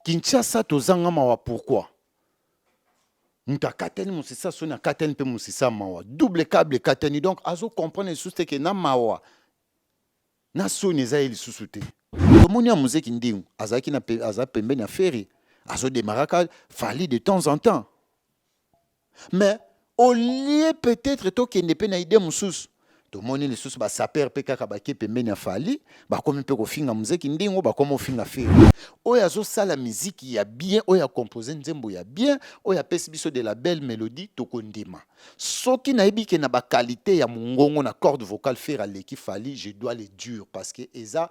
Kinshasa tozanga mawa pourquoi? Moto akatani mosisa soni, akatani mpe mosisa mawa, double câble ekatani, donc azo comprendre lisusu te ke na mawa na soni eza ye lisusu te. Tomoni ya Muzeki Ndingu azalaki na aza pembeni ya Ferre, azodemaraka Fally de temps en temps, mais au lieu peut-être tokende mpe na idée mosusu, tomoni lisusu basaper mpe kaka bake pembeni ya Fally, bakomi mpe kofinga Muzeki Ndingo, bakomi kofinga Ferre oyo azosala miziki ya bien, oyo akompose nzembo ya bien, oyo apesi biso de la belle mélodie. Tokondima soki nayebi ke na baqualité ya mongongo na corde vocale Ferre aleki Fally, je dois le dire parce que eza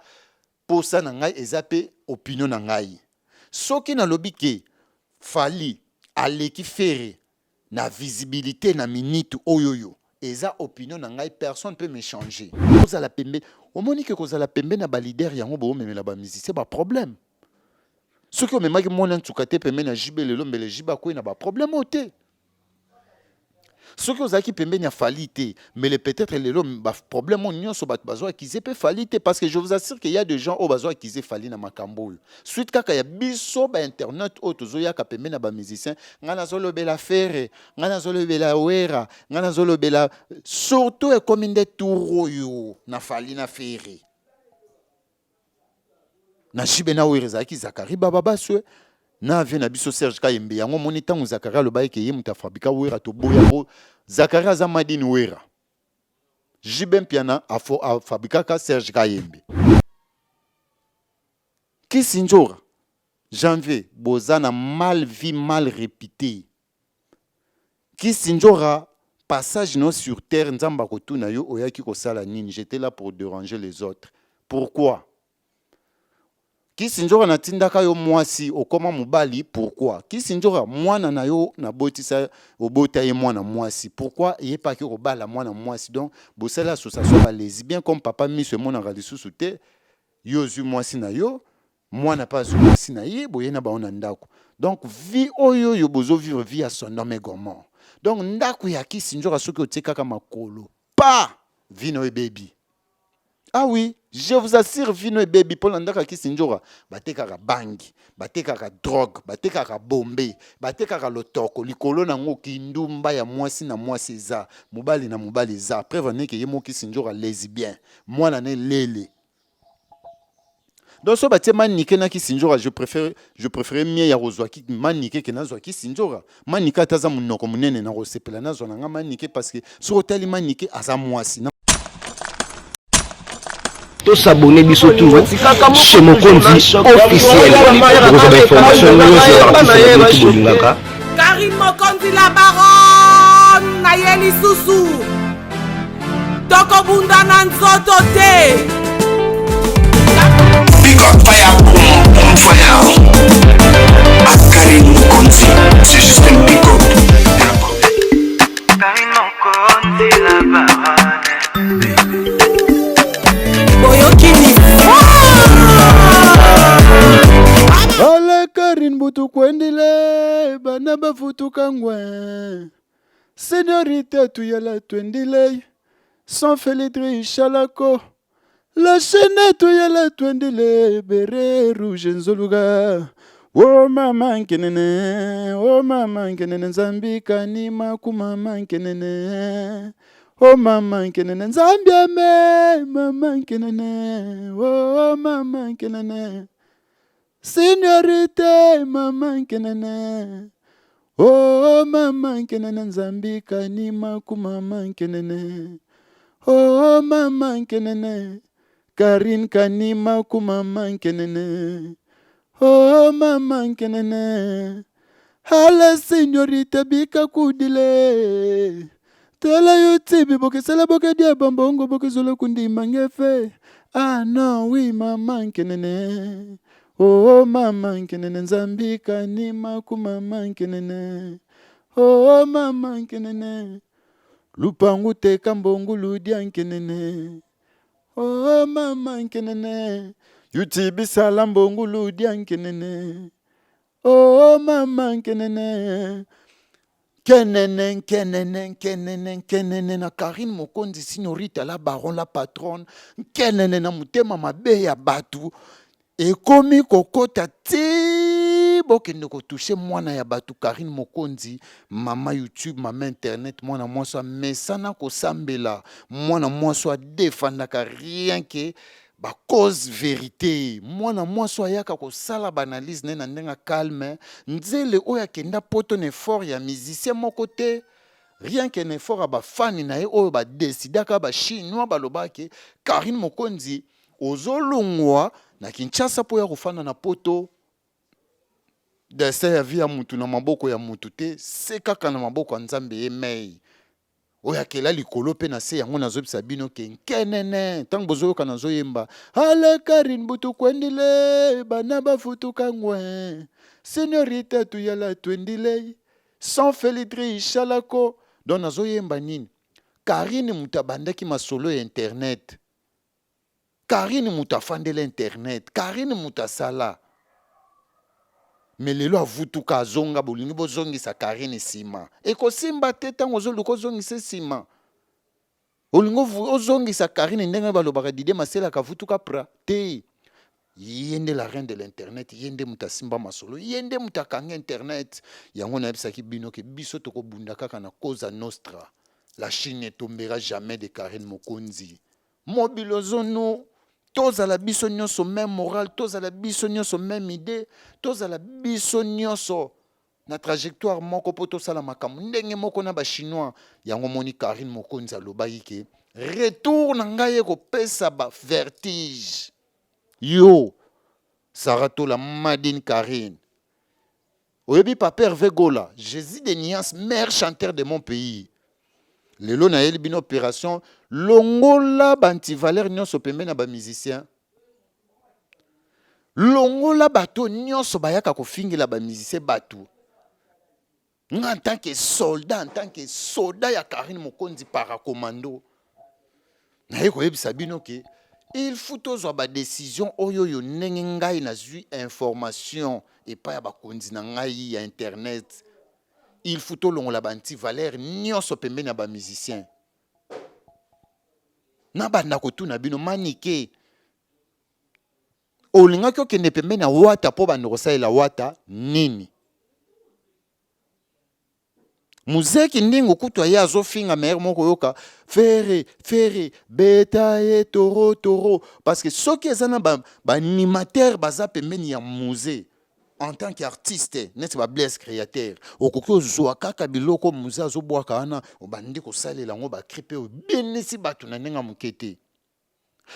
posa na ngai, eza mpe opinion na ngai. Soki nalobi ke Fally aleki Ferre na visibilité na minute oyoyo, eza opinion na ngai, personne peut m'échanger. Kozala pembeni, omoni ke kozala pembeni na baleader yango boomemela bamusicien baproblème. Soki omemaki mwana nsuka te pembeni ya JB lelo, mbele JB akwei na baproblème oyo te. Soki ozalaki pembeni ya Fally te, mbele peut-être lelo baproblème oyo nyonso bato bazwa accuser mpe Fally te, parce que je vous assure que y a des gens oyo bazwa accuser Fally na makambo oyo suite kaka ya biso bainternet oyo tozoyaka pembeni ya bamusicien. Ngai nazolobela Ferre, ngai nazolobela Wera, ngai nazolobela surtout ekomi nde tour oyo na Fally na Ferre na JB na Wera. Ezalaki Zakari Bababaswe na vie na biso Serge Kayembe. Yango omoni ntango Zakari alobaki ke ye moto afabrika Wera, toboya po Zakari aza madini Wera. JB Mpiana afabrikaka Serge Kayembe. Kisi Nzora Janvier, boza na mal vie, mal répité. Kisi Nzora, passage no sur terre, Nzambe akotuna yo oyaki kosala nini. J'étais là pour déranger les autres, pourquoi? Kisi Nzoka natindaka yo mwasi, okoma mobali, pourquoi? Kisi Nzoka, mwana na yo nabotisa, obota ye mwana mwasi, pourquoi ye paki kobala mwana mwasi? Donc bosali association balesbien comme papa miso emonaka lisusu te. Yo ozwi mwasi na yo, mwana mpe azwi mwasi na ye, boye na bango na ndako. Donc vie oyo oyo bozovivre, vie ya Sodome et Gomorrhe. Donc ndako ya Kisi Nzoka, soki otie kaka makolo pa, vie na yo ebebi. Ah oui, je vous assure, vie no ebebi mpo na ndako ya Kisi Nzoka. Batekaka bangi, batekaka drogue, batekaka bombe, batekaka lotoko likolo nango, kindumba ya mwasi na mwasi eza, mobali na mobali eza. Preuve aneke ye mo Kisi Nzoka lesbien, mwana ne lele. Donc so batie Manike na Kisi Nzoka, je préfère mie ya kozwa Manike ke nazwa Kisi Nzoka. Manike ata aza monoko monene, na kosepela nazwa na nga Manike, parce que soki otali Manike aza mwasi na Tosabone biso tu chez Mokonzi Officiel, okozwa bainformation nyonso ya baartiste na bino bolingaka. Karine Mokonzi la baronne, na ye lisusu tokobunda na nzoto te. Big up fire, boom, boom fire. À Karine Mokonzi, c'est juste un big up. De la part de Karine Mokonzi la baronne. Boyoki ni Ale Karine butu kwendile bana bafutuka ngwe señorita tuyala twendile sans felidri shalako la chaîne tuyala twendile beret rouge nzoluka. O mama nkenene, o mama nkenene, Nzambi kanima ku mama nkenene, o mama nkenene, Nzambi ame mama nkenene, o mama nkenene, señorita mama nkenene, o mama nkenene, Nzambi kanima ku mama nkenene, o mama nkenene, Karine kanima ku mama nkenene, o mama nkenene. Ala señorita bika kudile tala yo tibi bokesala bokedia bambongo bokezola kundima ngefe. Ah non, oui, mama nkenene, oh mama nkenene, Nzambi kanima ku mama nkenene, oh mama nkenene, lupangu teka mbongo ludia nkenene, oh mama nkenene, yuti bisala mbongo ludia nkenene, oh mama nkenene. Nkenene, nkenene, nkenene, nkenene na Karine Mokonzi, señorita la baron, la patronne. Nkenene na motema mabe ya bato ekomi kokota ti. Bokende kotouche mwana ya bato Karine Mokonzi, mama YouTube, mama internet, mwana mwasi amesana kosambela, mwana mwasi adefandaka rien que bacause verité, mwana mwasi ayaka kosala baanalyse na ye na ndenge calme. Nzele oyo akenda poto na effort ya musicien moko te, rien que na effort ya bafani na ye oyo badesidaka. Bachinois balobaki: "Karine Mokonzi, ozolongwa na Kinshasa mpo ya kofanda na poto." Destin ya vie ya mutu na maboko ya mutu te, se kaka na maboko ya Nzambe ye mei oyo akela likolo mpe na se. Yango nazobisa bino ke nkenene ntango bozoyoka nazoyemba ale Karine butu kwendile bana bafutuka ngwe senorita tuyala twendile sans felidri ishalako. Donc nazoyemba nini? Karine moto abandaki masolo ya internet, Karine moto afandela internet, Karine moto asala. Me lelo avutuka, azonga. Bolingi bozongisa Karine nsima, ekosimba te. Ntango ozoluka ozongisa nsima, olingi ozongisa Karine ndenge balobaka Dide Maselaka avutuka pra te. Ye nde la reine de l'internet, ye nde moto asimba masolo, ye nde moto akanga internet. Yango nayebisaki bino ke biso tokobunda kaka na Cosa Nostra. La Chine ne tombera jamais de Karine Mokonzi. Mobilozonu, tozala biso nyonso même moral, tozala biso nyonso même idée, tozala biso nyonso na trajectoire moko mpo tosala makambo ndenge moko na Bachinois. Yango moni Karine Mokonzi alobaki ke retour na ngai ekopesa bavertige. Yo Sara Tola, Madine Karine, oyebi papa Hervé Gola, Jésus de Niance, meilleur chanteur de mon pays. Lelo nayeli bino opération longola baantivaleur nyonso pembeni na bamusicien, longola bato nyonso bayaka kofingela bamusicien. Bato nga en tant que soldat, en tant que soldat ya Karine Mokonzi, paracommando, naye koyebisa bino ke il faut tozwa badécision oyo oyo ndenge ngai nazwi information epai ya bakonzi na ngai ya internet. Il faut tolongola baantivaleur nyonso pembeni ya bamusicien. Nabanda kotuna bino: Manike, olingaki okende pembeni ya Wata mpo banda kosalela Wata nini? Muzeki ndingo kutu aye azofinga mere moko, oyoka Fere, Fere beta ye toro toro, parce que soki eza na baanimateur ba baza pembeni ya musée en tant qu'artiste neti bablaise créateur, okoki ozwa kaka biloko musée azobwaka wana, obandi kosalela yango bacri mpe obenisi bato na ndenge ya moke te.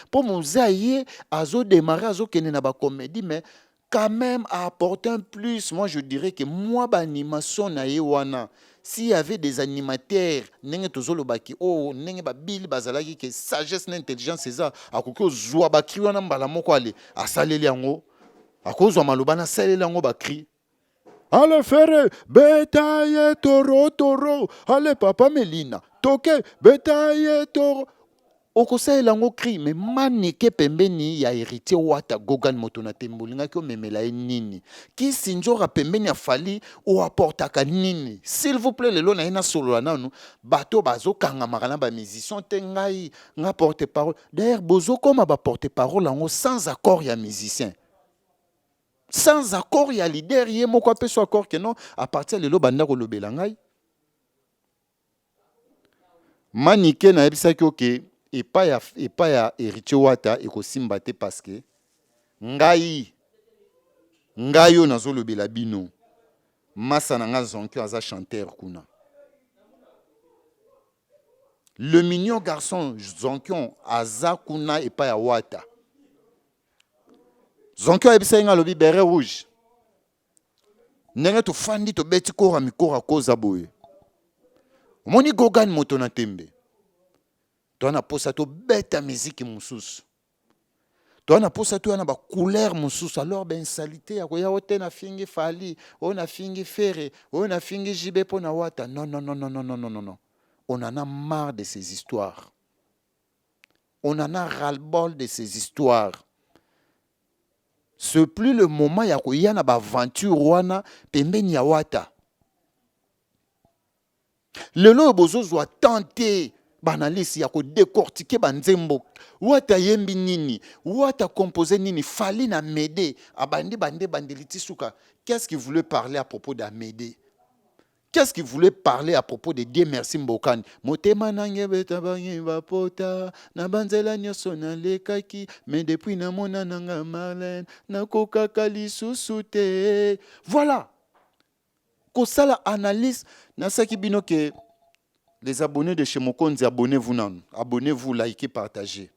Mpo musée aye azodémarre, azokende na bacomédie, mais quand même a apporté un plus. Moi, je dirais que moi, baanimation na ye wana, s'il y avait des animateurs ndenge tozolobaki oyo, oh, ndenge babili bazalaki ke sagesse na intelligence eza, akoki ozwa bacri wana mbala moko, ale asaleli yango, akozwa maloba na asaleli yango bacri: "Ale Fere beta ye toro toro, ale papa Melina toke beta ye toro." Okosalela yango cri. Me Manike pembeni ya Héritier Wata, Gogan moto na tembe, olingaki omemela ye nini? Kisi Nzora pembeni ya Fali, oaportaka nini? S'il vous plaît, lelo na ye nasolola nanu. Bato bazokangamaka na bamusicien te. Ngai nga porte parole, d'ailleurs bozokoma baporte parole yango sans accord ya musicien, sans accord ya leader ye moko apesa accord ke non, à partir lelo banda kolobela ngai. Manike, nayebisaki oke epai ya Héritier Wata ekosimba te, parce que ngai oyo nazolobela bino, masa na nga Zonkio aza chanteur kuna. Le mignon garçon Zonkion aza kuna epai ya Wata. Zonkio ayebisaki nga, alobi: "Béret rouge, ndenge tofandi tobeti kora mikora koza boye, omoni Gogan moto na tembe, toza na posa tobeta miziki mosusu, toza na posa toya na bacouleur mosusu. Alors bainsalité ya koya o te, nafingi Fali oyo, nafingi Fere oyo, nafingi JB mpo na Wata, non, non, non, non, non, non, non, non, on en a marre de ces histoires, on en a ras-le-bol de ces histoires. C'est plus le moment ya koya na baaventure wana pembeni ya Wata. Lelo oyo bozozwa temps te. Baanalyse ya kodécortiquer banzembo. Wata ayembi nini, Wata compose nini, Fally na Amédée abandi bande bandeli ti suka. Qu'est-ce qu'il voulait parler à propos d'Amédée? Qu'est-ce qu'il voulait parler à propos de Dieu merci Mbokani? Motema nange beta bangi bapota na banzela nyonso nalekaki, mais depuis namona nanga Marlène nakokaka lisusu te. Voilà, kosala analyse. Nasaki bino ke les abonnés de chez Mokonzi, abonnez-vous nanu, abonnez-vous, likez, partagez.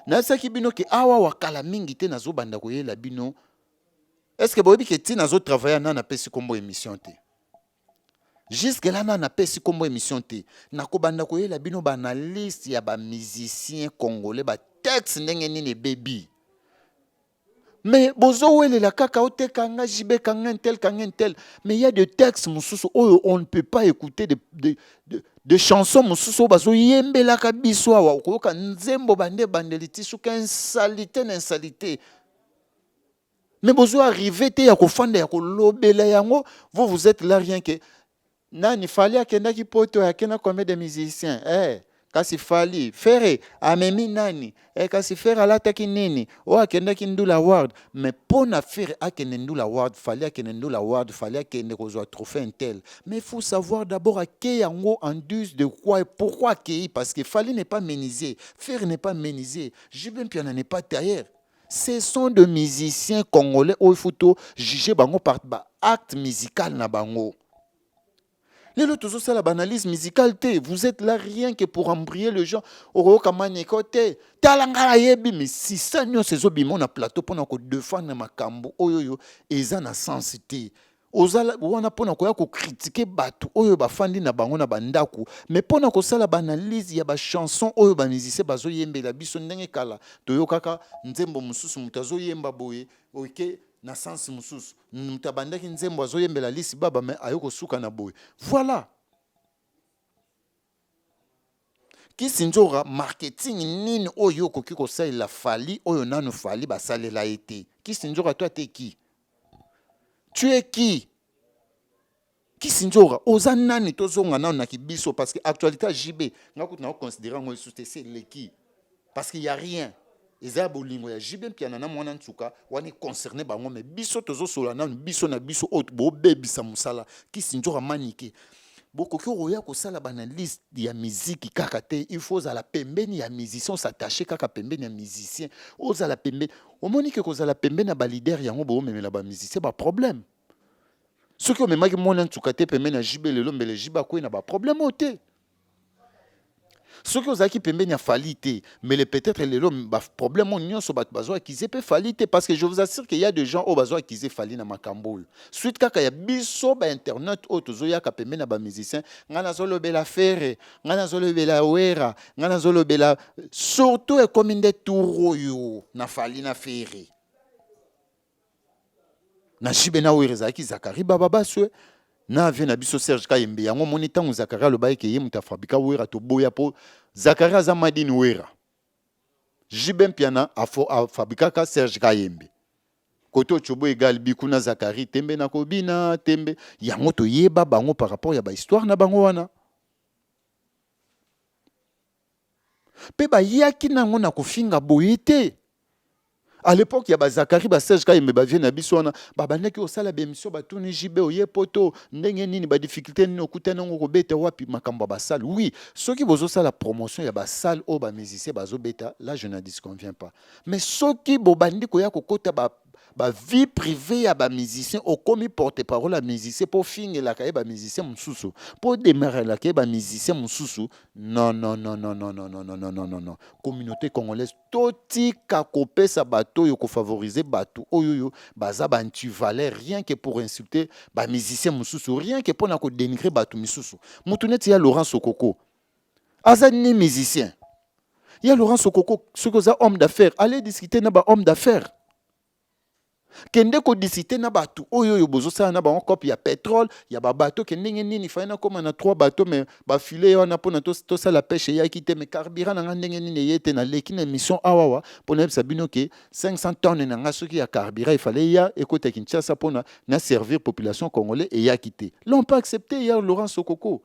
Nasaki bino ke awa wakala mingi te, nazobanda koyela bino. Est ce que boyebi ke ti nazotravaille na napesi nkombo émission te? Jusque là na napesi nkombo émission te. Nakobanda koyela bino baanalyste ya bamusicien congolais, batexte ndenge nini ebebi, mais bozowelela kaka otekanga jibe kanga ntel kanga ntel. Mais il y a des textes mosusu oyo on ne peut pas écouter, de chansons mosusu oyo bazoyembelaka biso awa. Okoyoka nzembo bande ebandeli ti suka, insalité na insalité, mais bozo arrive te ya kofanda ya kolobela yango. Vous, vous êtes là rien que nani Fally akendaki Poto, akenda combien de musiciens? Eh, kasi Fally, Ferre amemi nani? Eh, kasi Ferre alataki nini oyo akendaki Ndula Award? Mais mpo na Ferre akende Ndula Award, Fally akende Ndula Award, Fally akende kozwa trophée intel, mais il faut savoir d'abord ake yango en guise de quoi et pourquoi akei, parce que Fally n'est pas menuisier, Ferre n'est pas menuisier, JB Mpiana n'est pas tailleur. Ce sont des musiciens congolais oyo il faut to juger bango par baacte musical na bango. Lelo tozosala baanalyse musicale te. Vous êtes là rien que pour embrouiller les gens. Okoyoka maneko te, tala ngai nayebi misisa nyonso ezobima na plateau mpona kodefendre makambo oyo oyo eza na sens te. Oza wana mpona koya kocritiquer bato oyo bafandi na bango na bandako, mais mpona kosala baanalyse ya bachanson oyo bamusicien bazoyembela biso, ndenge kala toyokaka nzembo mosusu, moto azoyemba boye, oke na sens mosusu, moto abandaki nzembo azoyembela lisi baba, mais aye kosuka na boye. Voilà, Kisi Nzora, marketing nini oyo okoki kosalela Fally oyo nanu Fally basalela ye te? Kisi Nzora, to ate ki tu es qui? Kisi Nzora, oza nani? Tozonga nano na kibiso, parce que actualité ya JB, nga kutu nakoconsidérer yango lisusu te, se eleki, parce que y a rien. Eza ya bolingo ya JB Mpiana na mwana nsuka wana, econcerne bango, mais biso tozosola nanu biso na biso oyo bobebisa mosala. Kisi Nzora, manike, bokoki koya kosala baanalyse ya miziki kaka te. Il faut ozala pembeni ya musicien, os'attache kaka pembeni ya musicien, ozala pembeni. Omoni ke kozala pembeni ya baleader yango boomemela bamusicien baproblème. Soki omemaki mwana nsuka te pembeni ya JB, lelo mbele JB akwei na baproblème oyo te. Soki ozalaki pembeni ya Fally te, mais peut-être lelo baproblème oyo nyonso bato bazwa accuser mpe Fally te, parce que je vous assure qu'il y a des gens oyo bazwa accuser Fally na makambo oyo, suite kaka ya biso bainternet oyo tozoyaka pembeni ya bamusicien. Ngai nazolobela Ferre, ngai nazolobela Wera, ngai nazolobela surtout. Ekomi nde tour oyo na Fally, na Ferre, na JB, na Wera. Ezalaki Zakari Bababaswe na vie na biso Serge Kayembe. Yango omoni ntango Zakari alobaki ke ye moto afabrika Wera, toboya, mpo Zakari aza madini Wera. JB Mpiana afabrikaka Serge Kayembe kote Otyobo egal bikuna Zakari tembe na kobina tembe. Yango toyeba bango par rapport ya bahistoire na bango wana, mpe bayaki nango na kofinga boye te. À l'époque ya bazakari, baserge Kayembe, bavie na biso wana, babandaki kosala baémission, batuni JB: oye Poto ndenge nini? Badifficulté nini okutani yango? Kobeta wapi? Makambo ya basale. Oui, soki bozosala promotion ya basale oyo bamusicien bazobeta, là je ne disconviens pas, mais soki bobandi koya kokota ba bavie privée ya bamusicien, okomi porte parole ya musicien mpo ofingelaka ye bamusicien mosusu, mpo odemarelaka ye bamusicien mosusu, non, non, non, non, non, non, non, non, non, non, non, non. Communauté congolaise, totika kopesa bato oyo, kofavoriser bato oyo oyo baza baantivaleur, rien que pour insulter bamusicien mosusu, rien que mpona kodénigrer bato misusu. Motu neti ya Laurent Sokoko aza ni musicien. Ya Laurent Sokoko, soki oza homme d'affaires, allez discuter na bahomme d'affaires, kende kodiscuter na bato oyo oyo bozosala na bango cope ya pétrole, ya babato, ke ndenge nini fai nakóma na trois bateau, mais bafile wana mpona tosala pêche eyaki te, mais carburant na nga ndenge nini eye te? Naleki na émission awawa mpona yebisa bino ke 500 tonne na nga soki ya carburant efale eya ekota Kinshasa mpona na servir population congolais, eyaki te. Là on peut accepter ya Laurent Sokoko.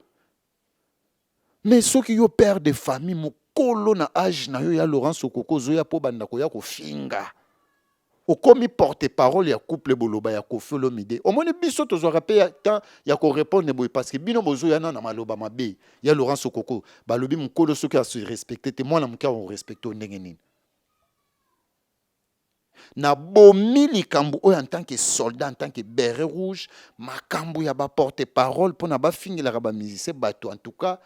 Mais soki yo père de famille mokolo na age na yo ya Laurent Sokoko ozoya mpo banda koya kofinga, okomi porte parole ya couple boloba ya Koffi Olomide. Omoni biso tozwaka mpe ya temps ya korepondre boye parce que bino bozoya na na maloba mabe ya Laurent Sokoko. Balobi mokolo soki ase respecte te, mwana moke akorespecte yo ndenge nini? Nabomi likambo oyo en tant que soldat, en tant que beret rouge, makambo ya ba porte parole pona bafingelaka ba musiciens bato, en tout cas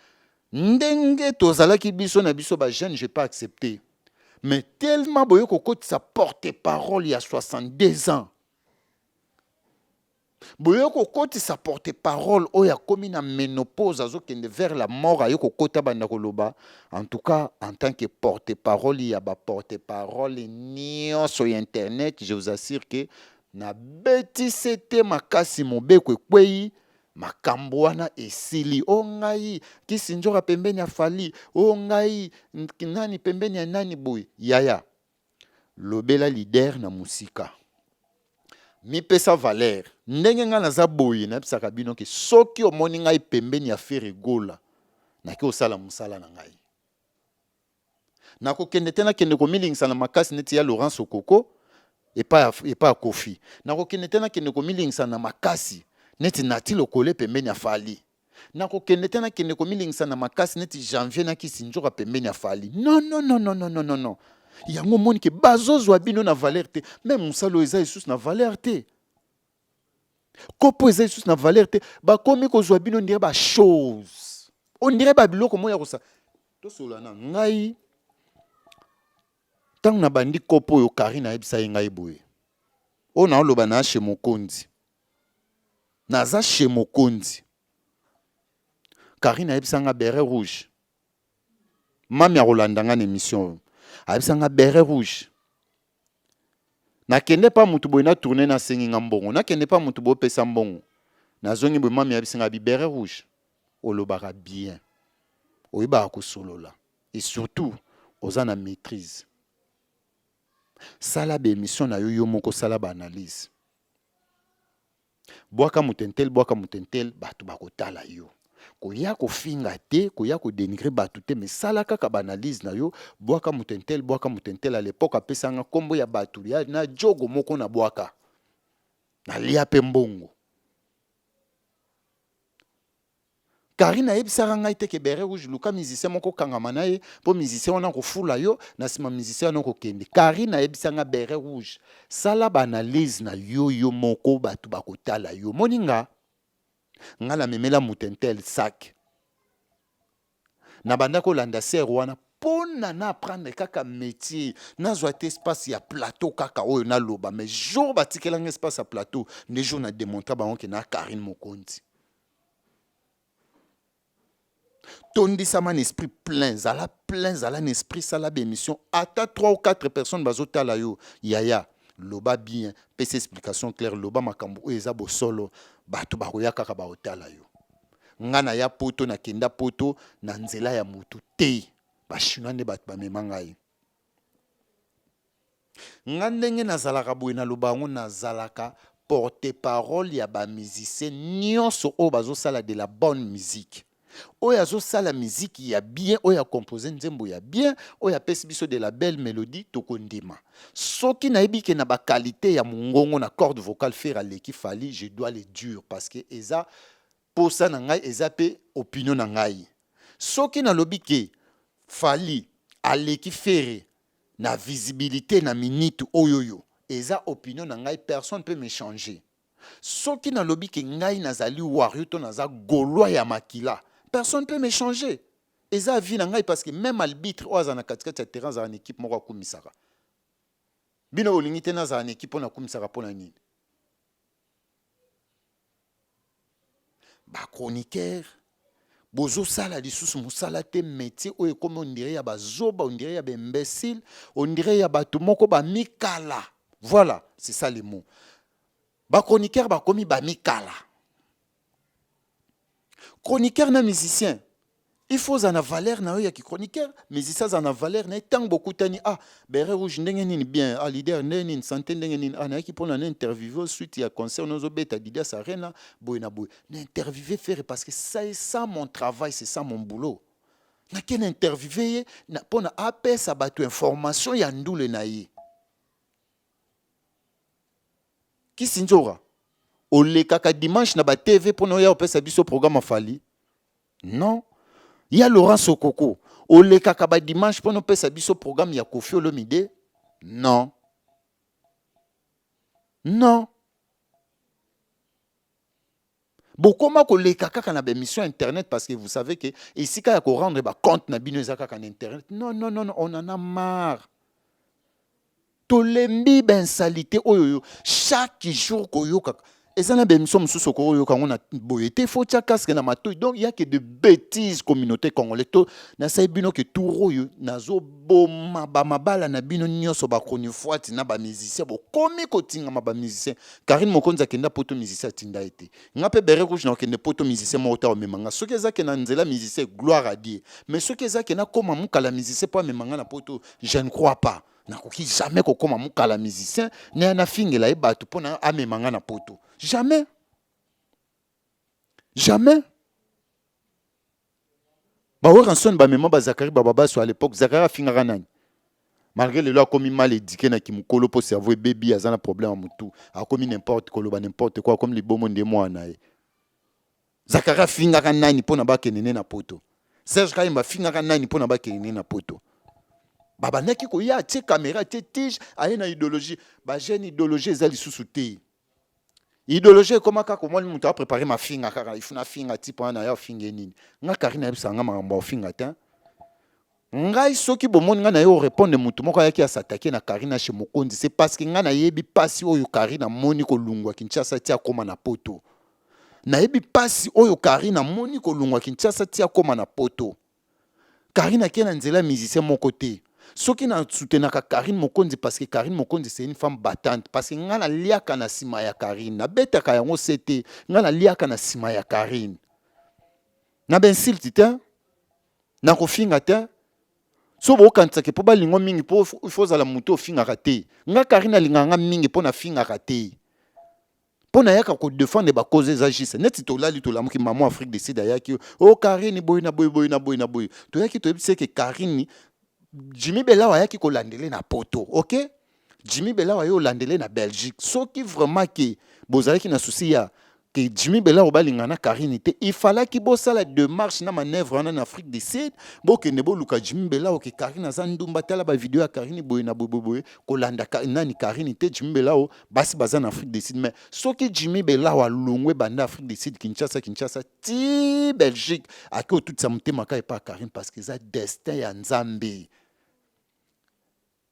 ndenge tozalaki biso na biso ba jeunes, je peux accepter, mais tellement boye kokotisa porte parole ya 62 ans, boye kokotisa porte parole oyo akomi na ménopause, azokende vers la mort, aye kokota banda koloba. En tout cas, en tant que porte parole ya ba porte parole nyonso ya internet, je vous assure que nabetise te makasi, mobeko ekwei, makambo wana esili. O ngai kisi nzoka pembeni ya Fally, o ngai nani pembeni ya nani boye. Yaya, lobela leader na mosika, mipesa valeur. Ndenge ngai naza boye, nayebisaka bino ke soki omoni ngai pembeni ya Ferre Gola, nake kosala mosala na ngai, nakokende te nakende komilingisa na makasi neti ya Laurent Sokoko epai ya Koffi, nakokende te nakende komilingisa na makasi neti Nati Lokole pembeni ya Fally, nakokende te nakende komilingisa na makasi neti Janvier na Kisi Nzoka pembeni ya Fally. Non, non, non, non, non, non, non. Yango omoni ke bazozwa bino na valeur te, me mosala oyo eza lisusu na valeur te, kopo eza lisusu na valeur te. Bakomi kozwa bino ndire ba chose, ondire ba biloko moko ya kosala. Tosolola na ngai ntango nabandi kopo oyo, Karine ayebisa ye ngai boye, oyo naoloba na chez Mokonzi, naza chez Mokonzi. Karine ayebisa nga beret rouge, mami akolanda nga na émission oyo, ayebisa nga beret rouge, nakende pa mutu boye na tourne, nasengi nga mbongo, nakende pa mutu boye opesa mbongo, nazongi boye, mami ayebisi nga bi beret rouge, olobaka bien, oyebaka kosolola et surtout oza na maîtrise, sala ba émission na yo yo moko, sala ba analyse, bwaka moto intel, bwaka moto intel, bato bakotala yo. Koya kofinga te, koya kodénigrer bato te, mais sala kaka ba analyse na yo, bwaka moto intel, bwaka moto intel. À l'époque apesanga nkombo ya bato ya na jogo moko na bwaka, nalia mpe mbongo. Karine ayebisaka ngai te ke beret rouge, luka musicien moko okangama na ye mpo musicien wana kofula yo na nsima, musicien wana okokende. Karine ayebisanga beret rouge, sala ba analyse na yo yo moko, bato bakotala yo. Moni nga, nga namemela moto intel sac, na banda kolanda sere wana mpona na apprendre kaka métier, nazwa te espace ya plateau kaka oyo naloba. Mais jour batikelanga espace ya plateau, nde jour na démontra bango ke na Karine Mokonzi. Tondisama na esprit plein, zala plein, zala na esprit, sala ba émission, ata 3 ou 4 personnes bazotala yo. Yaya, loba bien, pesa explication claire, loba makambo oyo eza bosolo, bato bakoya kaka baotala yo. Nga na ya poto, nakenda poto na nzela ya motu te, bachinois nde bato bamema ngai. Nga ndenge nazalaka boye, naloba yango, nazalaka porte parole ya ba musicien nyonso oyo bazosala de la bonne musique, oyo azosala miziki ya bien, oyo akompose nzembo ya bien, oyo apesi biso de la belle mélodie, tokondima. Soki nayebi ke na ba qualité ya mongongo na corde vocale Ferre aleki Fally, je dois le dire parce que eza posa na ngai, eza mpe opinion na ngai. Soki nalobi ke Fally aleki Ferre na visibilité na minute oyo oyo, eza opinion na ngai, personne peut me changer. Soki nalobi ke ngai nazali warrior to naza gaulois ya makila, personne peut me changer, eza avis na ngai, parce que même arbitre oyo aza na katikati ya terrain azala na équipe moko akumisaka. Bino bolingi te nazala na équipe oyo nakumisaka, mpo na nini? Ba chroniqueur bozosala lisusu mosala te. Métier oyo ekomi ondire ya bazoba, ondire ya ba imbécile, ondire ya bato moko bamikala. Voilà, c'est ça le mot. Ba chroniqueur bakomi bamikala. Chroniqueur na musicien, il faut ozala na valeur na yo ya chroniqueur, musicien aza na valeur na ye. Ntango bokutani, ah beret rouge, ndenge nini? Bien. Ah leader, ndenge nini? Santé ndenge nini? Ah, nayaki mpona na interview suite ya concert nozobeta Didas Arena boye na boye, na interview Ferre parce que c'est ça mon travail, c'est ça mon boulot. Nake na interviewe ye mpo na apesa bato information ya ndule na ye. Kisi Nzora, olekaka dimanche na ba TV mpo na oya opesa biso programme ya Fally? Non. Ya Laurent Sokoko, olekaka ba dimanche mpo na opesa biso programme ya Koffi Olomide? Non. Non. Bokoma koleka kaka na ba émission internet parce que vous savez que esika ya ko rendre ba compte na bino eza kaka na internet. Non, non, non, non, on en a marre. Tolembi ba insalite oyo chaque jour koyokaka. Eza na ba émission mosusu okoki koyoka yango na boye te, faut tia casque na matoi. Donc il y a que de bêtises communauté congolais. To nasali bino ke tour oyo nazoboma ba mabala na bino nyonso ba chronifuati na ba musiciens bokomi kotingama ba musiciens. Carine Mokonzi akenda poto musicien atinda ye te. Nga pe beret rouge nakokende poto musicien moko te akomema nga. Soki eza ke na nzela musicien gloire à Dieu. Mais soki eza ke nakoma mukala musicien po amema nga na poto je ne crois pas. Nakoki jamais kokoma mukala musicien naya nafingela ye batu po na amema nga na poto. Jamais. Jamais. Ba Werrason ba mema ba Zacharie Bababaswe à l'époque, Zacharie afingaka nani? Malgré lelo akomi mal éduqué na kimukolo po cerveau ebebi aza na problème ya mutu, akomi n'importe koloba n'importe quoi, akomi libomo nde mwana na ye. Zacharie afingaka nani pona bakende ne na poto? Serge Kayemba afingaka nani pona bakende ne na poto? Babandaki koya atie camera atie tige aye na idéologie, ba jeune idéologie eza lisusu te. Idéologie ekoma kaka omoni moto a préparer mafinga kaka il faut nafinga type wana ya ofinga ye nini. Nga Carine ayebisaka nga makambo ya ofinga te. Ngai soki bomoni nga naye orépondre moto moko ayaki asatake na Carine chez Mokonzi, c'est parce que nga nayebi pasi oyo Carine amoni kolungwa Kinshasa ti akoma na poto. Nayebi pasi oyo Carine amoni kolungwa Kinshasa ti akoma na poto. Carine ake na nzela ya musicien moko te. Soki na soutenaka Carine Mokonzi parce que Carine Mokonzi c'est une femme battante parce que nga na liaka na sima ya Carine na betaka yango se te nga na liaka na sima ya Carine na ba insulte te na kofinga te so bokanisaka po balingo mingi po il faut ozala moto ofingaka te nga Carine alingaka nga mingi po nafingaka te mpo nayaka ko defendre ba cause eza juste neti tolali tolamuki maman Afrique du Sud ayaki o oh, Carine boye na boye boye na boye na boye toyaki toyebisi ke Carine Jimmy Belawa ayaki kolandele na poto ok Jimmy Belawa aye olandele na Belgique soki vraiment ke bozalaki na souci ya ke Jimmy Belawa balinga na Carine te il fallaki bosala démarche na manœuvre wana na Afrique du Sud bokende boluka Jimmy Belawa ke Carine aza ndumba tala ba video ya Carine boye na boye boye kolanda nani Carine te Jimmy Belawa basi baza na Afrique du Sud mais soki Jimmy Belawa alongwe banda Afrique du Sud Kinshasa Kinshasa ti Belgique ake otutisa motema kaka epa Carine parce que eza destin ya Nzambe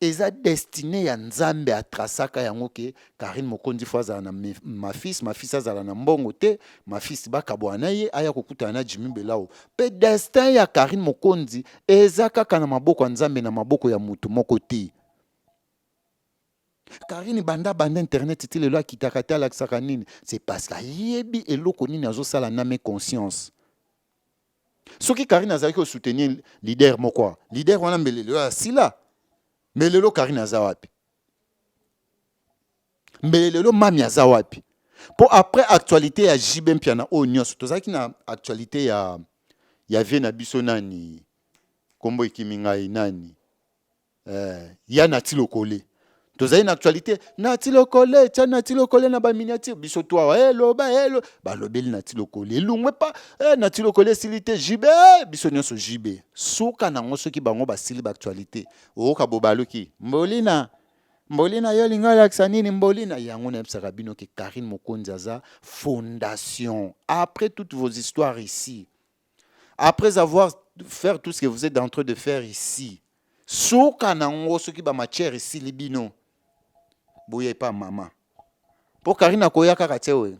eza destine ya Nzambe atrasaka yango ke Carine Mokonzi fo azala na ma fils ma fils azala na mbongo te ma fils bakabwana na ye aya kokutana na Jimmy Belawo pe destin ya Carine Mokonzi eza kaka na maboko ya Nzambe na maboko ya mutu moko te. Carine banda banda internet ti lelo akitaka te alakisaka nini c'est parce que ayebi eloko nini azosala na mes conscience soki Carine azalaki ko soutenir leader moko leader wana mbele lelo asila mais lelo Carine aza wapi mbele lelo mami aza wapi po après actualité ya JB Mpiana oyo nyonso tozalaki na actualité ya ya vie na biso nani kombo ekimi ngai nani Eh, ya Nati Lokole. Tozali na actualité. Nati Lokole, tia Nati Lokole na ba miniature. Biso to awa, eh, loba, eh, lo. Balobeli Nati Lokole. Elungwe pa, eh, Nati Lokole esili te, JB, eh, biso nyonso JB. Suka nango soki bango basili ba actualité. Oyoka bobaluki. Mbolina, Mbolina yo olingi olakisa nini Mbolina? Yango nayebisaka bino ke Carine Mokonzi aza fondation. Après toutes vos histoires ici, Après avoir faire tout ce que vous êtes en train de faire ici, suka nango soki ba matière esili bino, boya epa mama. Po Carine akoya kaka tse oyo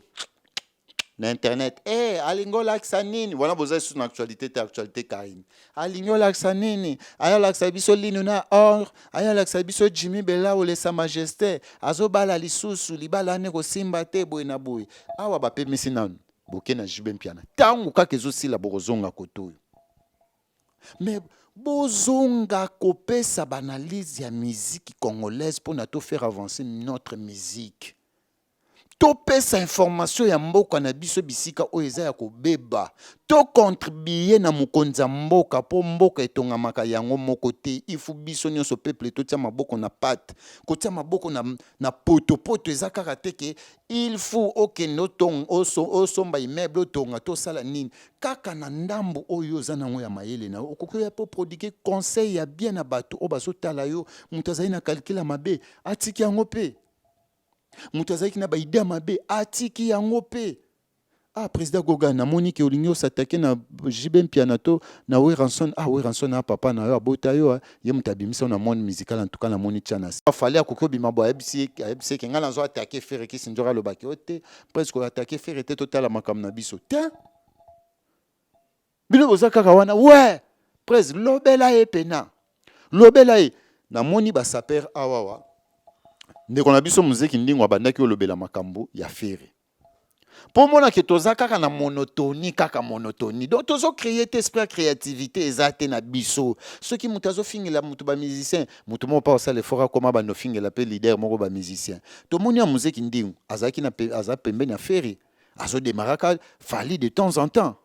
na internet eh alingi olakisa nini wana boza lisusu na actualité te actualité Carine alingi olakisa nini aya olakisa biso linu na or aya olakisa biso Jimmy Belawu le sa majesté azobala lisusu libala wana ekosimba te boye na boye awa bapemisi nanu boke na JB Mpiana tango kaka ezosila bokozonga kote oyo mais bozonga kopesa banalyse ya musique congolaise mpona to faire avancer notre musique. Topesa information ya mboka na biso bisika oyo eza ya kobeba. To contribuer na mokonzi ya mboka po mboka etongamaka yango moko te. Il faut biso nionso peuple totia maboko na pate. Kotia maboko na, na poto poto eza kaka te ke il faut okende otonga, osomba immeuble otonga to osala nini. Kaka na ndambo oyo oza nango ya mayele na yo okoki oya po prodiguer conseil ya bien na bato oyo bazotala yo. Moto azali na calcul ya mabe atiki yango pe. Moto azalaki na ba idee ya mabe atiki yango pe. Ah president Goga namoni ke olingi osatake na JB Mpiana to na Werrason. Ah Werrason na papa na yo abota yo ah. Ye moto abimisa yo na monde musical en tout cas namoni tia na. Fally akoki obima boye ayebisi ayebisi ye ke ngai nazo attaquer Ferre Kissindjora alobaki yo te presque attaquer Ferre te totala makambo na biso te. Bino boza kaka wana ouais prez lobela ye pena lobela ye namoni ba saper awawa ndeko na biso muzeki ndingo abandaki olobela makambo ya Ferre mpo omona ke toza kaka na monotonie kaka monotonie donc tozo créer te esprit ya créativité eza te na biso soki moto azofingela moto ba musicien moto moko mpa osala effort akoma bando ofingela mpe leader moko ba musicien tomoni ya muzeki ndingo azalaki na aza pembeni ya Ferre azodemaraka Fally de temps en temps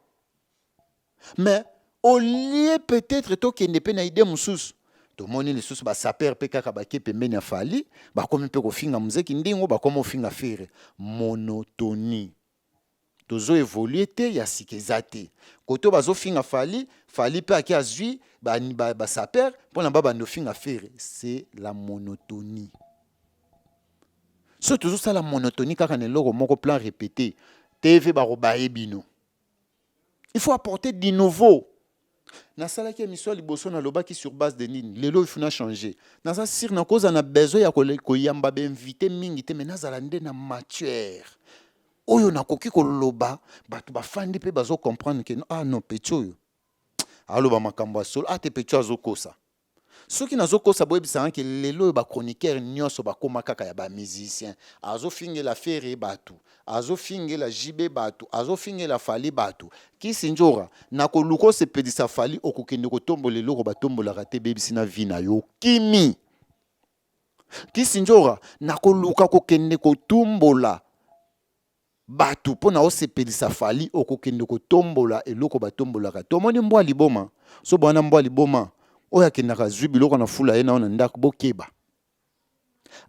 Mais au lieu peut-être tokende pe na idée mosusu tomoni lisusu ba sapeur pe kaka bake pembeni ya Fally bakomi pe kofinga Mzee Kindingo bakomi ofinga Ferre monotonie tozo évoluer te ya sika eza te koto bazofinga Fally Fally pe ake azwi ba, ba, ba sapeur mpona babanda ofinga Ferre c'est la monotonie soki tozosala monotonie kaka na eloko moko plan répété TV bakobaye bino. Il faut apporter du nouveau. Nasalaki émission ya liboso nalobaki sur base de nini lelo il faut na changer. Naza sûr nakozala na besoin ya koyamba ba invité mingi te mais nazala nde na matière oyo nakoki koloba bato bafandi mpe bazo comprendre que ah non petit oyo aloba makambo ya solo ah te petit oyo azokosa. Soki nazo kosa boyebisa nga ke lelo oyo ba chroniqueur nionso bakoma kaka ya ba musiciens. Azo fingela Ferre batu, azo fingela JB batu, azo fingela Fally batu. Kisi Ndjora, nako luka osepelisa Fally okokende kotombola eloko batombolaka te ebebisi na vie na yo okimi. Kisi Ndjora, nako luka kokende kotumbola batu pona osepelisa Fally okokende kotombola eloko batombolaka te omoni mbwa liboma soba wana mbwa liboma oyo akendaka azui biloko na fulu aye nao na ndako bokeba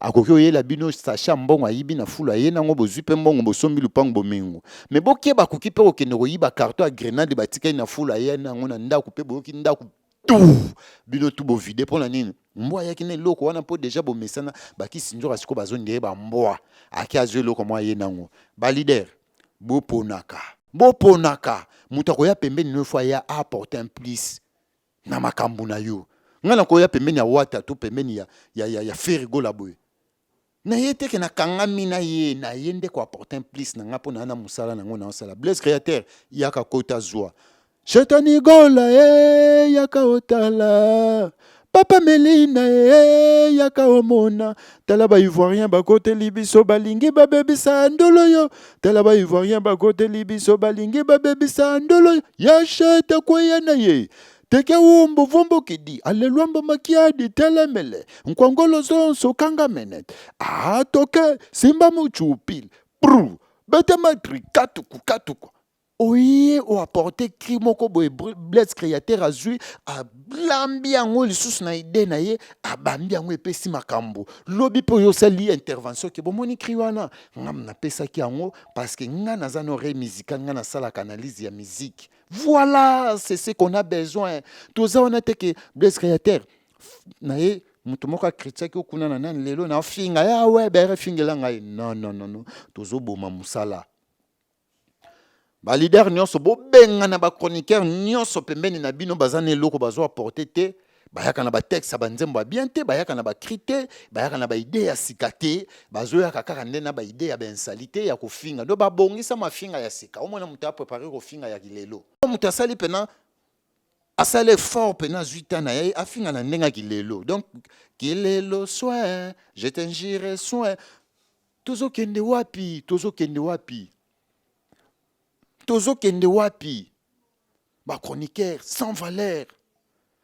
akoki oyela bino sachet ya mbongo ayibi na fulu aye nango bozui pe mbongo bosombi lupangu bomengo mais bokeba akoki pe kokende koyiba carton ya grenade batikali na fulu aye nango na ndako pe boyoki ndako tout bino tout bovide mpo na nini mbwa ayaki na eloko wana mpo deja bomesana bakisi nzoka sikoyo bazondire bambwa ake azwi eloko mwa ye nango balider boponaka boponaka moto akoya pembeni no fo aya apporte un plus na makambo na yo ngai nakoya pembeni ya wata to pembeni ya, ya, ya, ya ferigola boye Na ye te ke na kangami na ye, na ye nde ko apporter un plus na nga po na na musala na ngo na osala. Blaise Créateur, yaka kota zua. Shetani Gola eh, yaka otala. Papa Melina eh, yaka omona. Tala ba Ivoirien bakoteli biso balingi babebisa ndolo yo. Tala ba Ivoirien bakoteli biso balingi babebisa ndolo yo. Ya shete kweya na ye. Teke wumbu vumbu kidi alelwambo makiadi telemele nkwangolo zonso kangamene atoke simba muchupil pru bete matri katuku katuku oye oaporte cri moko boye Blaise créateur azwi alambi yango lisusu na idee na ye abambi yango epesi makambo lobi mpe oyo osali intervention ke bomoni cri wana nga napesaki yango parce que nga naza na oreille musicale nga nasalaka analyse ya musique Voilà, c'est ce qu'on a besoin. Toza wana te que Blaise Créateur na ye moto moko akritiaki yo kuna na nani lelo na finga ya we bere fingela ngai. Non non non non, tozoboma mosala. Ba leader nyonso bobengana ba chroniqueur nyonso pembeni na bino baza na eloko bazo apporter te. Bayaka na ba texte ya ba nzembo ya bien te, bayaka na ba cri te, bayaka na ba idee ya sika te, bazoyaka kaka nde na ba idee ya ba insalite ya kofinga. Donc babongisa mafinga ya sika. Omona moto a prepare kofinga ya kilelo. Moto asali pena asali effort pena azwi temps na ye afinga na ndenge ya kilelo. Donc kilelo soin, je t'injure soin. Tozokende wapi? Tozokende wapi? Tozokende wapi? Ba chroniqueurs sans valeur.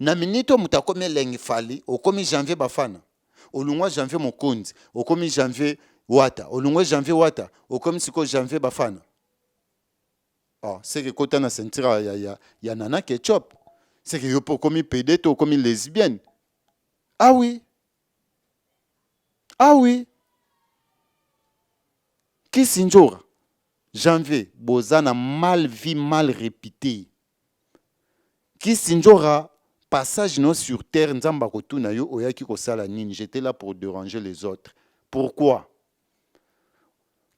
Na minute oyo moto akomi elengi Fally, okomi Janvier Bafana, olungwa Janvier Mokonzi, okomi Janvier Wata, olungwe Janvier Wata, okomi sikoyo Janvier Bafana. Oh, seke kota na ceinture ya, ya, ya Nana Ketchup. Seke yo mpe okomi pede to okomi lesbienne. Ah oui. Ah oui. Kissindjora, Janvier, boza na mal vie mal repite. Kissindjora, passage no sur terre Nzambe akotuna yo oyaki kosala nini? J'étais là pour deranger les autres. Pourquoi?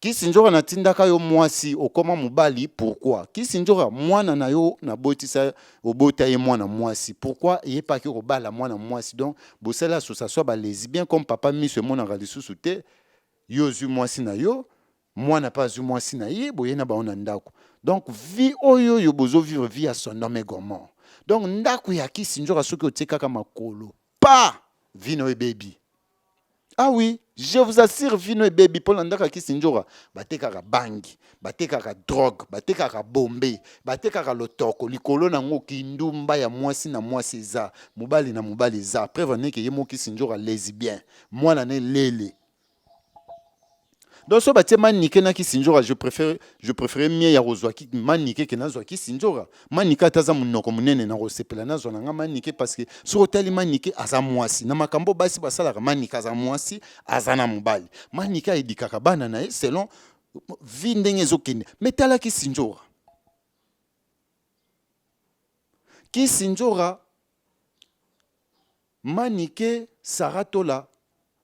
Kissindjora natindaka yo mwasi okoma mobali pourquoi? Kissindjora mwana na yo nabotisa obota ye mwana mwasi pourquoi ye pe ake kobala mwana mwasi donc bosali association ya ba lesbien comme papa miso emonaka lisusu te yo ozui mwasi na yo mwana pe azui mwasi na ye boye na bango na ndaku donc vie oyo oyo bozo vivre vie ya Sodome et Gomorrhe donc ndaku ya Kissindjora soki otie kaka makolo pa vie na yo ebebi ah oui je vous assure vie no ebebi mpo na ndako ya Kissindjora batekaka bangi batekaka drogue batekaka bombe batekaka lotoko likolo na yango kindumba ya mwasi na mwasi eza mobali na mobali eza preuve en est que ye moko Kissindjora lesbien mwana ne lele donc soki batie manike na Kissindjora je préfère je préfère mieux ya kozwa manike ke nazwa Kissindjora manike ata aza monoko monene na kosepela nazwa na nga manike parce que soki otali manike aza mwasi na makambo basi basalaka manike aza mwasi aza na mobali manike ayedikaka bana na ye selon vie ndenge ezokende mais tala Kissindjora Kissindjora Manike Sarah Tola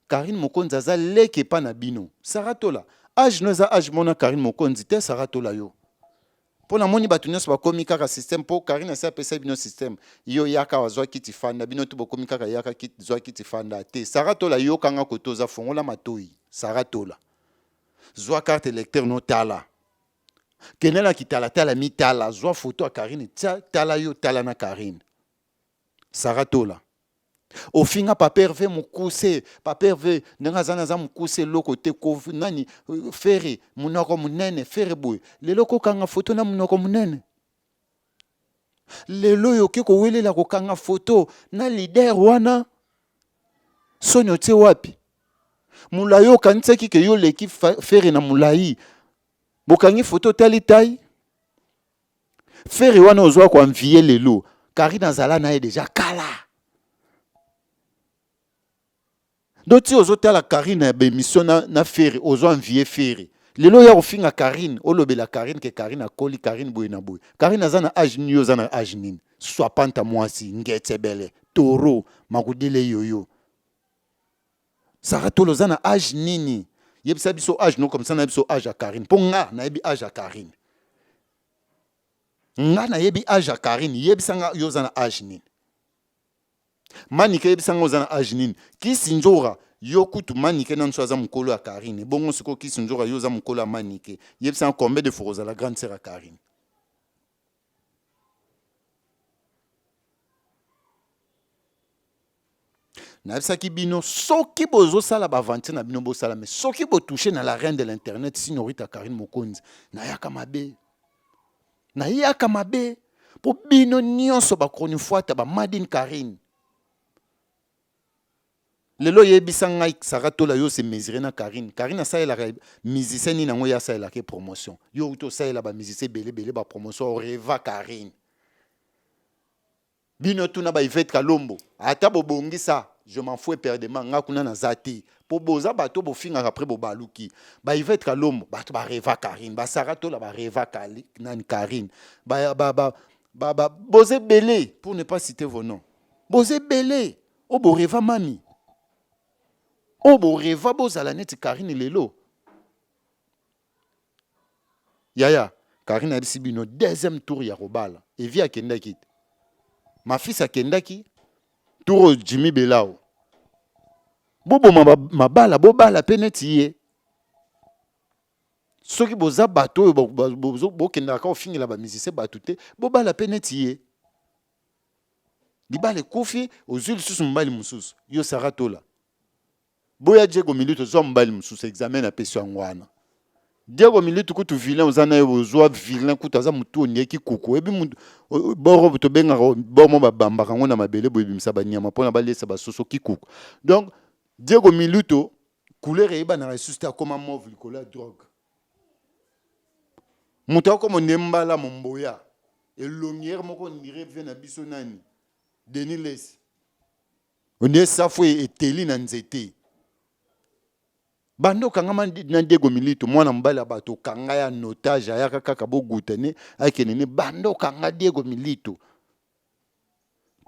Carine Mokonzi aza leki epa na bino Sarah Tola age no eza age mona Carine Mokonzi te Sarah Tola yo po na moni batu nionso bakomi kaka système po Carine asi apesa bino système yo yaka awa zwa kiti fanda bino tout bokomi kaka yaka kiti zwa kiti fanda te Sarah Tola yoka nga kote oza fongola matoyi Sarah Tola zwa carte electeur no tala kende na kitalatala mitala zwa photo ya Carine tia tala yo tala na Carine Sarah Tola ofinga papa Herve mukuse papa Herve ndenge aza naza mukuse eloko te ko nani Ferre munoko munene Ferre boye lelo kokanga photo na munoko munene lelo oyo oke kowelela kokanga photo na leader wana soni otie wapi mulayi okanisaki ke yo oleki Ferre na mulayi bokangi photo otali tai Ferre wana ozwa ko envier lelo Carine azala naye dejà kala donc ti ozotala Carine na ba emission na, na Ferre ozo envier Ferre lelo oya kofinga Carine olobela Carine ke Carine akoli Carine boye na boye Carine aza na age nini yo oza na age nini swapanta mwasi ngetsebele toro makudele yoyo Sarah Tola oza na age nini yebisa biso age no comme ça na biso age ya Carine po nga nayebi age ya Carine nga nayebi age ya Carine yebisa nga yo oza na age nini Manike yebisa nga oza na age nini Kisi Nzora yo kutu Manike nanu so aza mukolo ya Carine bongo sikoyo Kisi Nzora yo oza mukolo ya Manike yebisa nga combien de fois ozala grande sœur ya Carine Nayebisaki bino soki bozosala ba aventure na bino bosala mais soki bo touche na la reine de l'internet Signorita Carine Mokonzi nayaka mabe nayaka mabe po bino nyonso ba chronifuata ba Madine Carine lelo yebisa ngai Sarah Tola yo se mesurer na Carine Carine asalelaka musicien nini yango ye asalelaka ye promotion yo uti osalela ba musicien ebele ebele ba promotion oreva Carine Bino tuna ba Yvette Kalombo ata bo bongisa je m'en fous eperdement nga kuna naza te po boza bato bofingaka après bobaluki ba Yvette Kalombo bato ba reva Carine ba Sarah Tola ba reva Kali, nani Carine ba ba ba ba, ba boza ebele pour ne pas citer vos noms boza ebele oyo bo reva mami oyo bo reva bozala neti Carine lelo Yaya Carine ayebisi bino deuxième tour ya kobala Evi akendaki te ma fils akendaki tour oyo Jimmy Belao boboma mabala bobala pe neti ye soki boza bato oyo bokendaka kaka kofingela ba musicien bato te bobala pe neti ye libala ekufi ozwi lisusu mobali mosusu yo Sarah Tola Boya Diego Milito zwa mobali mosusu examen napesi yango wana. Diego Militu kutu vilain oza na ye ozwa vilain kutu aza mutu onieki kuku oyebi mutu boro tobengaka boro mo babambaka yango na mabele boye ebimisa banyama mpona baliesa basoso kikuku. Donc Diego Miluto couleur eyebanaka lisusu te, akoma mauve likolo ya drogue. Moto akoma nde mbala momboya elongi ere moko ondire vie na biso nani Denis Lessi ondire safu eteli na nzete. Banda okangama na Diego Milito mwana mobali ya bato okanga ya notage ayaka kaka bogutane akende ne banda okanga Diego Milito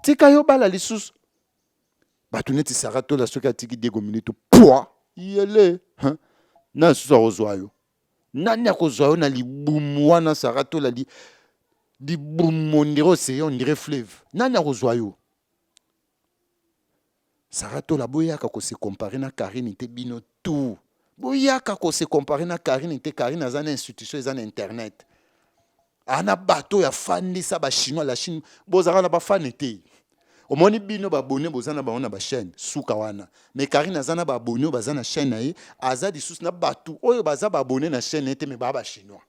tika yo bala lisusu bato neti Sarah Tola soki atiki Diego Milito pwa yele hein? Na lisusu akozwa yo nani akozwa yo na libumu wana Sarah Tola li, libumu ondire océan ondire fleuve nani akozwa yo Sarah Tola boyaka ko se comparer na Carine te bino tout boyaka ko se comparer na Carine te. Carine aza na institution eza na internet ana bato oyo afandisa ba chinois la Chine bozalaka na bafane te. Omoni bino babone boza na bango na bachaîne suka wana, mais Carine aza na babone oyo baza na chaîne na ye, aza lisusu na bato oyo baza babone na chaîne na ye te, mais baa bachinois.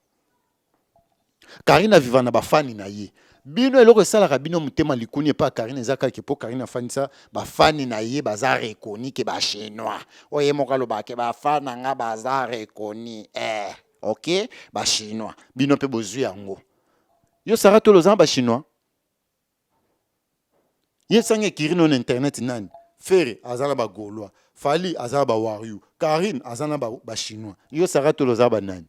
Carine aviva na bafani na ye. Bino eloko esalaka bino motema likuni epa Carine eza kaka po Carine afandisa bafani na ye baza reconnu ke ba chinois. Oyo ye moko alobaka ke bafani na nga baza reconnu eh ok ba chinois. Bino mpe bozwi yango. Yo Sarah Tolo oza na ba chinois? Ye sangi ekiri no na internet nani? Ferre aza na ba gaulois, Fally aza na ba warrior, Carine aza na ba, ba chinois. Yo Sarah Tolo oza ba nani?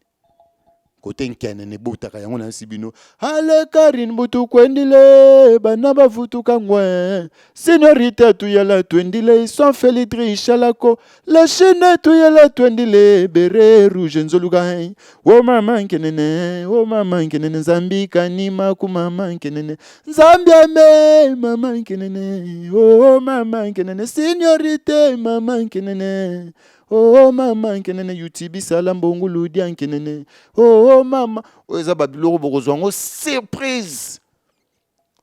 Kote nkenene ebotaka yango nayebisi bino. Ale Carine butu kwendile bana bavutuka ngwe. Senorita tuyala twendile ison felitri shalako. La Chine tuyala twendile beret rouge nzoluka hein. O mama nkenene, o mama nkenene, Nzambi kanima ku mama nkenene, Nzambi ame mama nkenene, o mama nkenene, signorite mama nkenene, o mama nkenene, UTB sala mbongo ludia nkenene, o mama. Oyo eza ba biloko bokozwa yango surprise,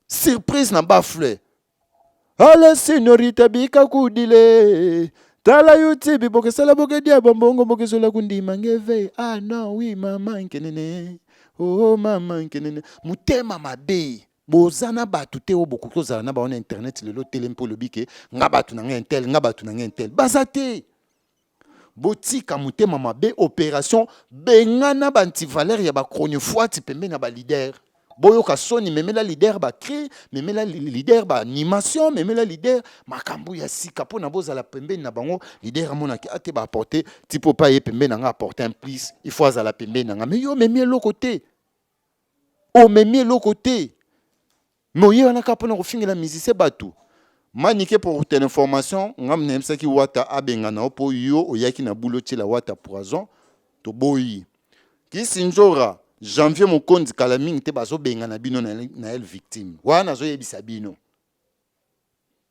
surprise na bafle. Ale senorita bika kudile tala youtube bokesala bokedia bambongo bokezola kundima ngeve ah non oui mama nkenene oh mama nkenene motema mabe boza na bato te oyo bokoki kozala na bango na internet lelo telemi mpo olobi ke nga bato na ngai intel nga bato na ngai intel baza te. Botika motema mabe operation bengana ba antivaleur ya ba chronifuati pembeni ya ba leader. Boyoka soni memela leader ba cri, memela leader ba animation, memela leader makambo ya sika pona bozala pembeni na bango. Leader amonaki ate ba apporter tipo pa ye pembeni na nga apporter un plus, il faut azala pembeni na nga. Mais yo omemi eloko te. Omemi eloko te. Mais oye wana kaka pona kofingela musicien batu. Manike pour ton information nga nayebisaki wata abengana yo po yo oyaki na boule otiela wata poison toboyi. Kisindjora janvier mokonzi kala mingi te bazobengana bino na el victime wana nazoyebisa bino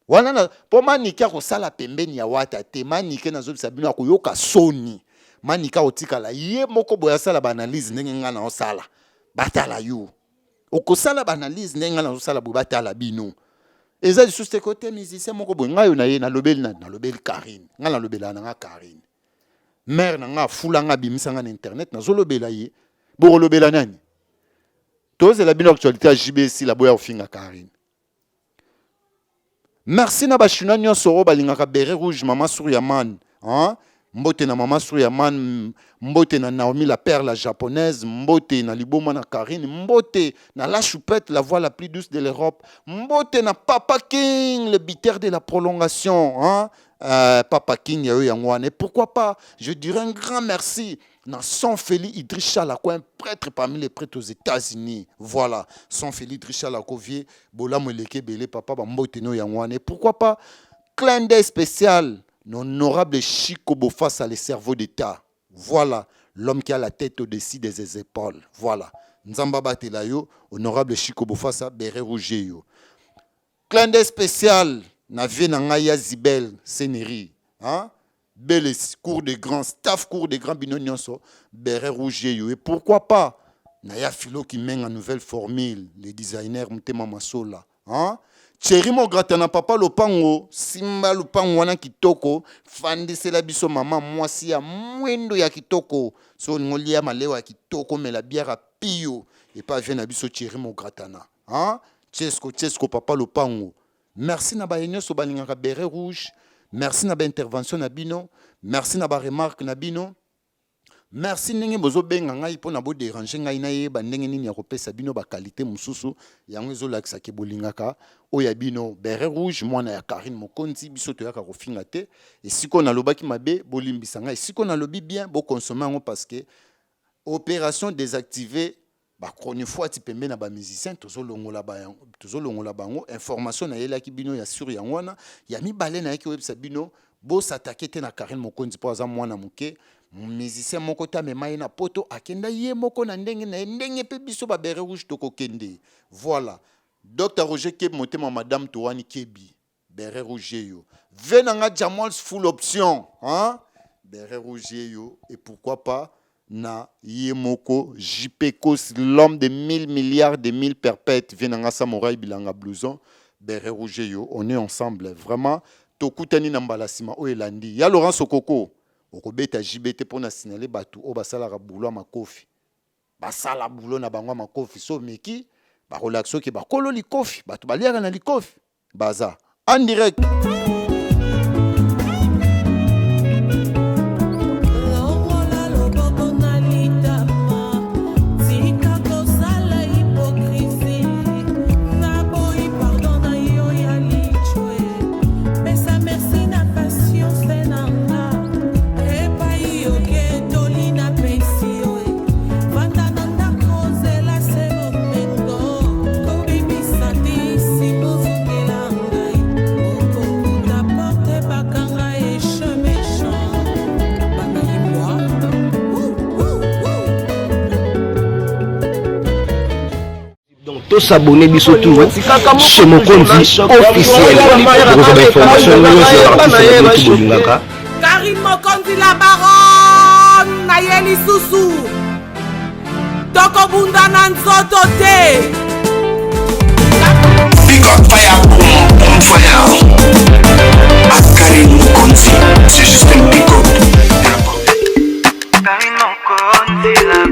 wana na, po manike akosala pembeni ya wata te. Manike nazobisa bino akoyoka soni. Manike akotikala ye moko boye asala ba analyse ndenge nga naosala batala yo. Okosala ba analyse ndenge ngai nazosala boye batala bino. Eza lisusu te kote musicien moko boye ngai na ye nalobeli nani? Nalobeli Carine. Ngai nalobelaka na nga Carine. Mère na nga afula nga abimisa nga na internet nazolobela ye. Bokolobela nani? Tozela bino actualité ya JB esila boya kofinga Carine. Merci na ba chinois nyonso oyo balingaka beret rouge mama Surya Man hein? Mbote na mama Surya Man, mbote na Naomi la perle japonaise, mbote na liboma na Karine, mbote na la choupette la voix la plus douce de l'Europe, mbote na Papa King le buteur de la prolongation hein? Papa King ya yo yango wana. Et pourquoi pas, je dirais un grand merci na Son Feli Idriss Chalako, un prêtre parmi les prêtres aux États-Unis. Voilà, Son Feli Idriss Chalako vieux bolamu eleki ebele papa ba mbote no yango wana. Et pourquoi pas clin d'œil spécial l'honorable Chico Bofassa, le cerveau d'État. Voilà, l'homme qui a la tête au-dessus des épaules. Voilà. Nzamba batela yo, honorable Chico Bofassa, béret rouge yo. Clin d'œil spécial na vie na ngai ya Zibel Seneri, hein? Belle cour de grand staff, cour de grand bino nyonso, béret rouge yo. Et pourquoi pas na ya Philo Kimenga nouvelle formule, le designer Mutema Masola, hein? Thierry Mograta na papa lopango, simba lopango wana kitoko, fandisela biso mama mwasi ya mwindo ya kitoko. So olingo lia malewa ya kitoko, mela bière ya pio epa vie na biso Thierry Mogratana. Hein? Chesco, Chesco papa lopango. Merci na baye nyonso balingaka beret rouge. Merci na ba intervention na bino. Merci na ba remarque na bino. Merci ndenge bozo benga ngai pona bo deranger ngai nayeba ndenge nini ya kopesa bino ba qualite mosusu yango ezolakisa ke bolingaka oyo ya bino beret rouge mwana ya Carine Mokonzi biso toyaka kofinga te esika oyo nalobaki mabe bolimbisa ngai esika oyo nalobi bien bo consommer yango parce que operation desactiver Ba chronifuati pembeni na ba musiciens tozo longola ba tozo longola bango information nayelaki bino ya sur yango wana ya mibale nayaki koyebisa bino bo s'attaquer te na Carine Mokonzi po aza mwana moke musicien moko te amema ye na poto akenda ye moko na ndenge na ye ndenge pe biso ba beret rouge tokokende voilà Docta Roger Kebi motema madame Towani Kebi Beret rouge yeyo. Ve na nga Jamols full option hein? Beret rouge yeyo et pourquoi pas na ye moko JP Kos l'homme de 1000 milliards de 1000 perpètes vie na nga Samouraï bilanga blouson Beret rouge yeyo on est ensemble vraiment tokutani na mbala sima oyo elandi ya Laurent Sokoko okobeta JB te pona signaler batu oyo basalaka boulot ya makofi basala boulot na bango ya makofi so meki bakolakisa oke bakolo likofi bato baliaka na likofi Baza en direct. Donc tosabone biso tout chez Mokonzi officiel bokozwa bainformation nyonso ya baartiste na bino bolingaka. Karine Mokonzi la baronne na ye lisusu tokobunda na nzoto te. Big up fire, boom, boom fire. À Karine Mokonzi, c'est juste un big up. Karine Mokonzi la